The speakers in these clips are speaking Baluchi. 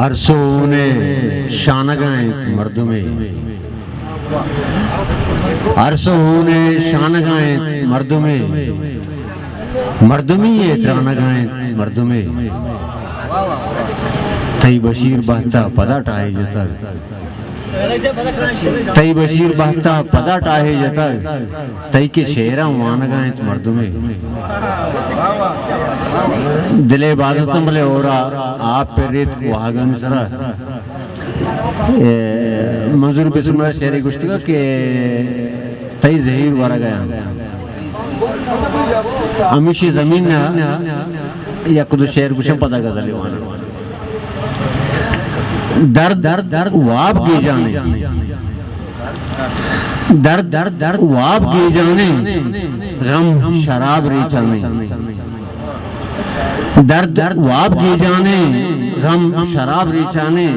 ارس ءُ ہون ءِ شانگ ءَ اِنت مردمے، ارس ءُ ہون ءِ شانگ ءَ اِنت مردمے، مردمی ءِ ترانگ ءَ اِنت مردمے۔ تئی بشیر بہت ءَ پدا ٹاہے جتگ، تئی بشیر بہت ءَ پدا ٹاہے جتگ، تئی کہ شعراں وانگ ءَ اِنت مردمے۔ دل ءِ عبادت اَنت بلے ہور ءَ آپ پریت واہگانی سرا۔ اے، منظور بسم اللہ شعرے گوشتگ کہ تئی زہیر ورگ ءَ اَنت۔ ہمیشی زمین ءَ یک دو شعر گوشاں پدا غزلے واناں۔ درد واب گیجانے، درد واب گیجانے، غم شراب ریچانے۔ درد واب گیجانے، غم شراب ریچانے،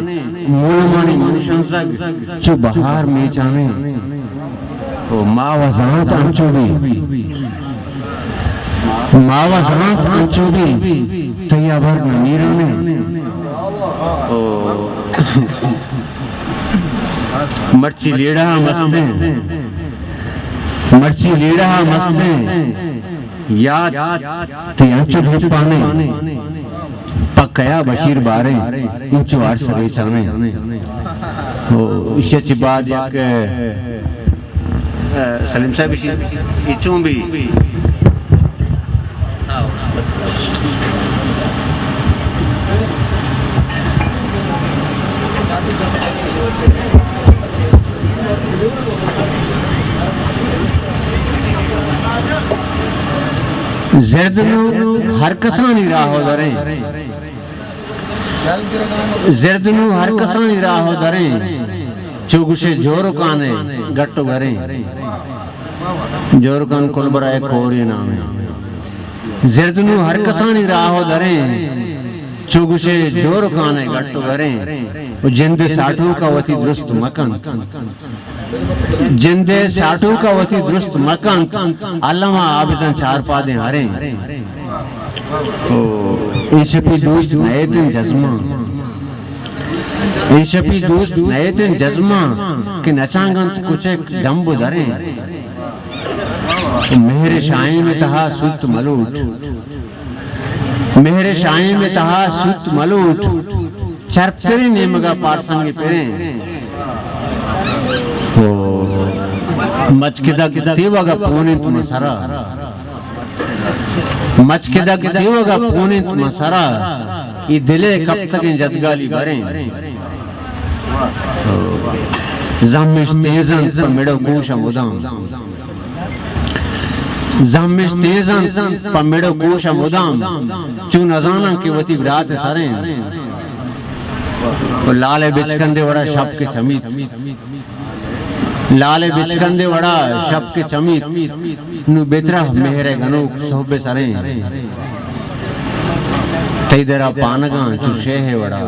مولمانی موشنزگ چو بہار میچانے۔ او ما و زانت انچو بی، ما و زانت انچو بی، تئی ہبر نمیرانے۔ او مرچی لیڑہ مستیں، مرچی لیڑہ مستیں، یات تئی انچو دھوپانے، پہ کیا بشیر باریں، انچو ارس ریچانے۔ او ایشی چہ بعد یک، اے، سلیم صاحب، ایشی، ای چون بی؟ زرد نوں ہر کسانی راہ ءُ دریں، زرد نوں ہر کسانی راہ ءُ دریں، چو گوشے جورکانے گٹ ءُ گریں۔ جورکان کلبرا یک کورے نامے۔ زرد نوں ہر کسانی راہ ءُ دریں، چو گوشے جورکانے گٹ ءُ گریں۔ و جند ساٹوکا وتی درست مکنت، جند ساٹوکا وتی درست مکنت، الما آبداں چارپادیں ہریں۔ او، اے شپی دوست نئیتن جزماں، اے شپی دوست نئیتن جزماں، کہ نچانگنت کچک ڈمب ءُ دریں۔ مہر شائم تہا سوت ملوٹ، مہر شائم تہا سوت ملوٹ، چرپتریں نیمگا پارسنگ پریں۔ او مچکدگ تیوگا پوننت من سرا، مچکدگ تیوگا پوننت من سرا، ای دلے کپتگیں جدگالی بریں۔ زہمش تیز انت پہ مڑ ءُ کوش ءَ مدام، زہمش تیز انت پہ مڑ ءُ کوش ءَ مدام، چو نزاناں کہ وتی برات ءِ سریں۔ و لال ءِ بچکندے وڑا شپ کہ چمیت، لال ءِ بچکندے وڑا شپ کہ چمیت، نوں بترہ مہر ءِ گنوک سہب ءِ سریں۔ تئی درا پانگاں چو شیہ ءِ وڑا،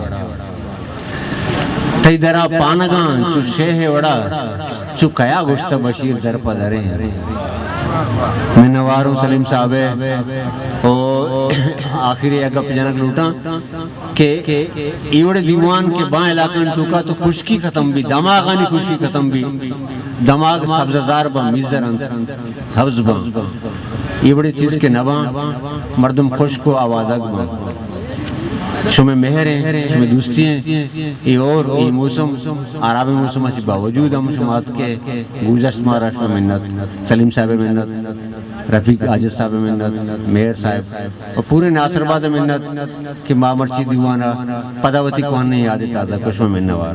تئی درا پانگاں چو شیہ ءِ وڑا، چو کیا گوشتہ بشیر در پہ دریں۔ منواروں سلیم صاحب ءِ۔ او آخری یک گپ جنگ لوٹاں کہ اے وڑیں دیوان کہ باں علاقہانی توکا تو خشکی ختم بی، دماغانی خشکی ختم بی، دماغ سبززار باں، میزر انت، سبز باں۔ اے وڑیں چیز کہ نہ باں، مردم خشک و آوادگ باں۔ شمئے مہر ایں، شمئے دوستی ایں، اے ہور، اے موسم، آرابیں موسم ءَ چہ باوجود ہم شما اتکے، گوزشت مارا شمئے منت، سلیم صاحب ءِ منت، رفیق حاجت صاحب ءِ منت، مہر صاحب و پورے ناصر آباد ءِ منت کہ ما مرچی دیوان ءَ پدا وتی کوہنیں یاد ءَ تازہ کت، شمئے منوار۔